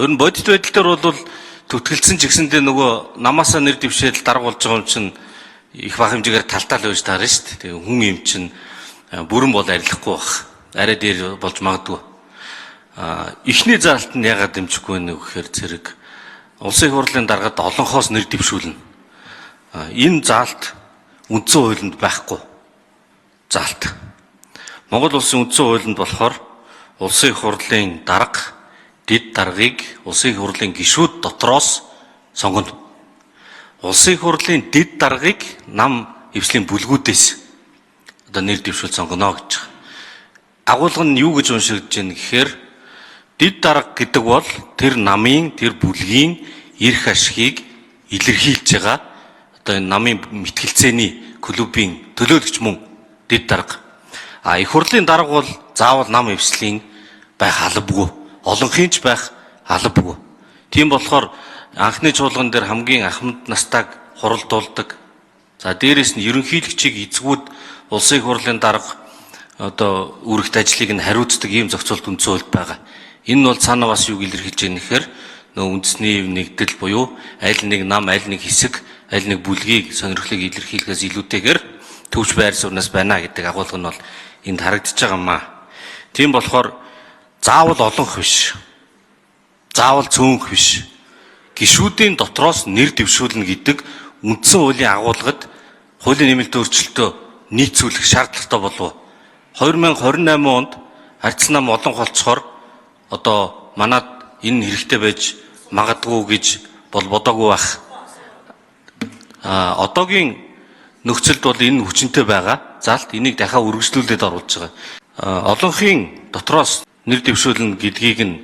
Ер нь бодит байдал дээр бол түтгэлцсэн ч гэсэндээ нөгөө намаасаа нэр дэвшээл дарга болж байгаа юм чинь их бага хэмжээгээр талтаа л байж таарна шүү дээ. Тэгээ хүн юм чинь бүрэн бол арилахгүй бах. Арай дээр болж магадгүй. Эхний заалт нь ягаад дэмжихгүй вэ гэхээр зэрэг улсын их хурлын даргад олонхоос нэр дэвшүүлнэ. Энэ заалт үндсэн хуулинд байхгүй заалт. Монгол улсын үндсэн хуулинд болохоор улсын их хурлын дарга дэд даргыг улсын их хурлын гишүүд дотроос сонгоно. Улсын их хурлын дэд даргыг нам эвслийн бүлгүүдээс одоо нэр дэвшүүл сонгоно гэж байгаа. Агуулга нь юу гэж уншигдэж байна гэхээр дэд дарга гэдэг бол тэр намын, тэр бүлгийн эрх ашигыг илэрхийлж байгаа одоо энэ намын мэтгэлцээний клубын төлөөлөгч мөн дэд дарга. А их хурлын дарга бол заавал нам эвслийн байх албагүй. Олонхын ч байх албагүй. Тийм болохоор анхны чуулган дээр хамгийн ахмад настайг хуралдуулдаг. За дээрэс нь ерөнхийлөгчийг эзгүүд улсын их хурлын дарга одоо үүрэгт ажлыг нь хариуцдаг ийм зохицуулт үндсэн хуульд байгаа. Энэ нь бол цаанаа бас юуг илэрхийлж байгаа нэхэр нөө үндэсний нэгдэл буюу аль нэг нам, аль нэг хэсэг, аль нэг бүлгийг сонирхлыг илэрхийлэхээс илүүтэйгээр төвч байр сууриас байна гэдэг агуулга нь бол энд харагдаж байгаа юм аа. Тийм болохоор заавал олонх биш. Заавал цөөнх биш. Гишүүдийн дотроос нэр дэвшүүлнэ гэдэг үндсэн хуулийн агуулгад хуулийн нэмэлт өөрчлөлтөө нийцүүлэх шаардлагатай болов. 2028 онд харьцан нам олон холцохоор одоо манад энэ хэрэгтэй байж магадгүй гэж бол бодоогүй байх. А одоогийн нөхцөлд бол энэ хүчинтэй байгаа. Залт энийг дахиад үргэлжлүүлээд оруулж байгаа. Олонхын дотроос нэр дэвшүүлнэ гэдгийг нь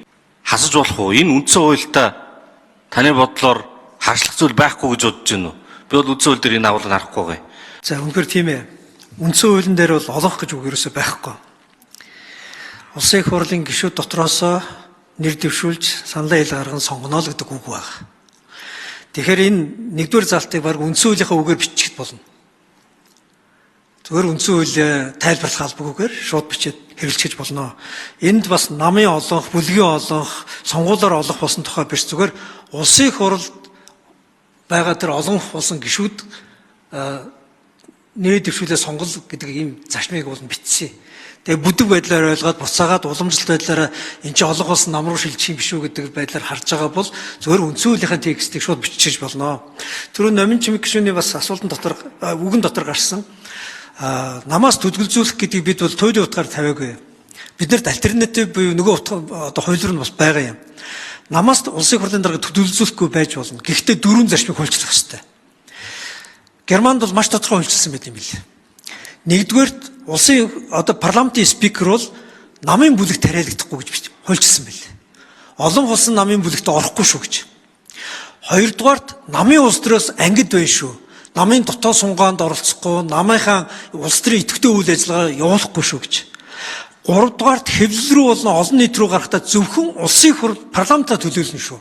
хасаж болох уу? Энэ үндсэн хуультай таны бодлоор харшлах зүйл байхгүй гэж бодож байна уу? Би бол үндсэн хууль дээр энэ агуулгыг харахгүй байгаа юм. За үнэхээр тийм ээ. Үндсэн хуулийн дээр бол олонх гэж үг ерөөсөө байхгүй. Улсын их хурлын гишүүд дотроосоо нэр дэвшүүлж саналаа ил гарган сонгоно л гэдэг үг байна. Тэгэхээр энэ нэгдүгээр залтыг баг үндсэн хуулийнхаа үгээр бичихэд болно. Зүгээр үндсэн хууль тайлбарлах албагүйгээр шууд бичээд хэрэглэж болно. Энд бас намын олонх, бүлгийн олонх, сонгуулиар олох болсон тухай биш, зүгээр улсын их хурлд байгаа тэр олонх болсон гишүүд нэр дэвшүүлээ сонгол гэдэг ийм зарчмыг бол бичсэн. Тэгээ бүдэг байдлаар ойлгоод буцаагаад уламжлалт байдлаараа эн чинь олон болсон нам руу шилжих юм биш үү гэдэг байдлаар харж байгаа бол зөвхөн үндсэн хуулийнхаа текстийг шууд бичиж болно. Түрүү Номин Чимэг гишүүний бас асуултан дотор үгэн дотор гарсан намаас түдгэлзүүлэх гэдгийг бид бол туйлын утгаар тавиагүй. Бид нарт альтернатив буюу нөгөө утга одоо хууль руу нь бас байгаа юм. Намаас улсын хурлын дарга түдгэлзүүлэхгүй байж болно. Гэхдээ дөрвөн зарчмыг хуульчлах хэрэгтэй. Германд бол маш тодорхой хуульчилсан байт юм билээ. Нэгдүгээрт улсын одоо парламентын спикер бол намын бүлэгт тариалагдахгүй гэж хуульчилсан байлээ. Олон улсын намын бүлэгт орохгүй шүү гэж. Хоёрдугаарт намын улс төрөөс ангид байна шүү. Намын дотоод сунгаанд оролцохгүй, намынхаа улс төрийн идэвхтэй үйл ажиллагаа явуулахгүй шүү гэж. Гуравдугаарт хэвлэл рүү болон олон нийт рүү гарахдаа зөвхөн улсын хурл парламентаа төлөөлнө шүү.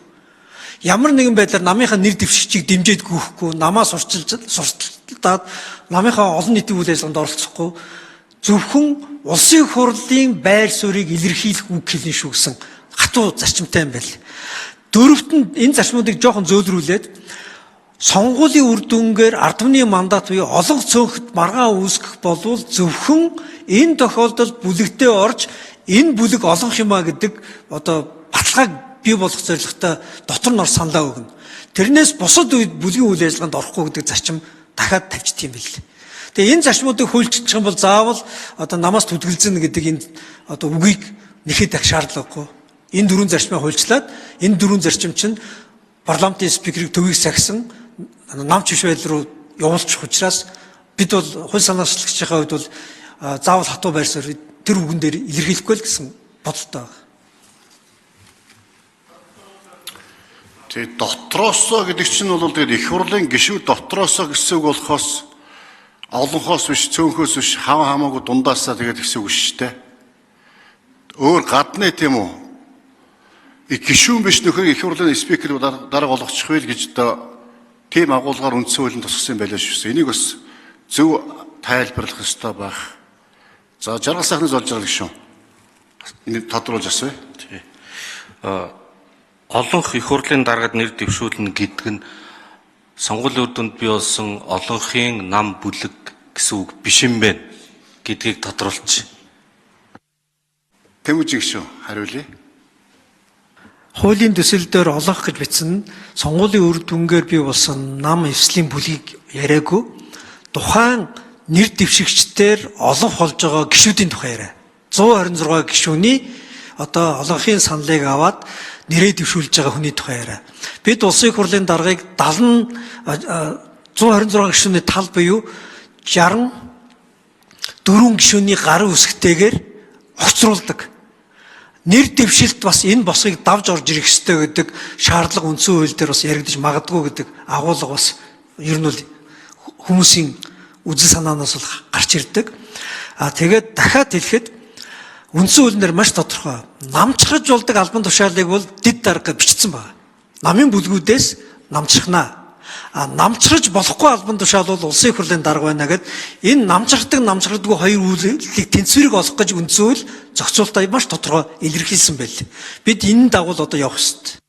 Ямар нэгэн байдлаар намынхаа нэр дэвшигчийг дэмжиж гүйхгүй, намаа сурчилж сурталдаад намынхаа олон нийтийн үйл ажиллагаанд оролцохгүй, зөвхөн улсын хурлын байр суурийг илэрхийлэх үг хэлнэ шүү гэсэн хатуу зарчимтай юм байл. Дөрөвт нь энэ зарчмуудыг жоохон зөөлрүүлээд сонгуулийн үр дүнгээр ард түмний мандат буюу олон цөөнхөд маргаан үүсгэх болвол зөвхөн энэ тохиолдолд бүлэгтээ орж энэ бүлэг олонх юмаа гэдэг одоо баталгааг бий болгох зорилготой дотор нь ор саналаа өгнө. Тэрнээс бусад үед бүлгийн үйл ажиллагаанд орохгүй гэдэг зарчим дахиад тавьчихсан юм бэл. Тэгээ энэ зарчмуудыг хуульчилчих юм бол заавал одоо намаас түтгэлзэн гэдэг энэ одоо үгийг нэхэд ах шаардлагагүй. Энэ дөрвөн зарчмаа хуульчлаад энэ дөрвөн зарчим чинь парламентын спикерийг төвийг сахисан намч биш байдал руу явуулчих учраас бид бол хууль санаачлагчийн хувьд бол заавал хатуу байр суурь тэр үгэн дээр илэрхийлэхгүй л гэсэн бодолтой байна. Тэгээ дотроосоо гэдэг чинь бол тэгээд их хурлын гишүүд дотроосоо гэсэн үг болохоос олонхоос биш, цөөнхөөс биш, хав хамаагүй дундаасаа тэгээд гэсэн үг шүү дээ. Өөр гадны тийм үү? Гишүүн биш нөхөр их хурлын спикер дарга болгочих вэ гэж одоо тийм агуулгаар үндсэн хуулийн тусгасан юм байлаа шүү. Энийг бас зөв тайлбарлах ёстой байх. За жаргал сайхны золж байгаа гишүүн. Энийг тодруулж асууя. Олонх их хурлын даргад нэр дэвшүүлнэ гэдэг нь сонгуулийн үр дүнд бий болсон олонхын нам бүлэг гэсэн үг биш юм байна гэдгийг тодруулж. Тэмүүжин гишүүн хариулъя. Хуулийн төсөл дээр олонх гэж бичсэн нь сонгуулийн үр дүнгээр бий болсон нам эвслийн бүлгийг яриаггүй. Тухайн нэр дэвшигчдээр олонх болж байгаа гишүүдийн тухай яриа. 126 гишүүний одоо олонхын саналыг аваад нэрээ дэвшүүлж байгаа хүний тухай яриа. Бид улсын их хурлын даргаыг 70 126 гишүүний тал буюу 64 гишүүний гарын үсгтэйгээр огцруулдаг. Нэр дэвшилт бас энэ босгыг давж орж ирэх ёстой гэдэг шаардлага үндсэн хууль дээр бас яригдаж магадгүй гэдэг агуулга бас ер нь бол хүмүүсийн үзэл санаанаас бол гарч ирдэг. А тэгээд дахиад хэлэхэд үндсэн хууль нэр маш тодорхой. Намчраж болдог албан тушаалыг бол дэд дарга гэж бичсэн байна. Намын бүлгүүдээс намчрахнаа. А намчраж болохгүй албан тушаал бол улсын их хурлын дарга байна гэд энэ намчрахдаг намчрагдгүй хоёр үйлийг тэнцвэрийг олох гэж үндсэн хууль зохицуултаа маш тодорхой илэрхийлсэн байл. Бид энэ дагуул одоо явах ёстой.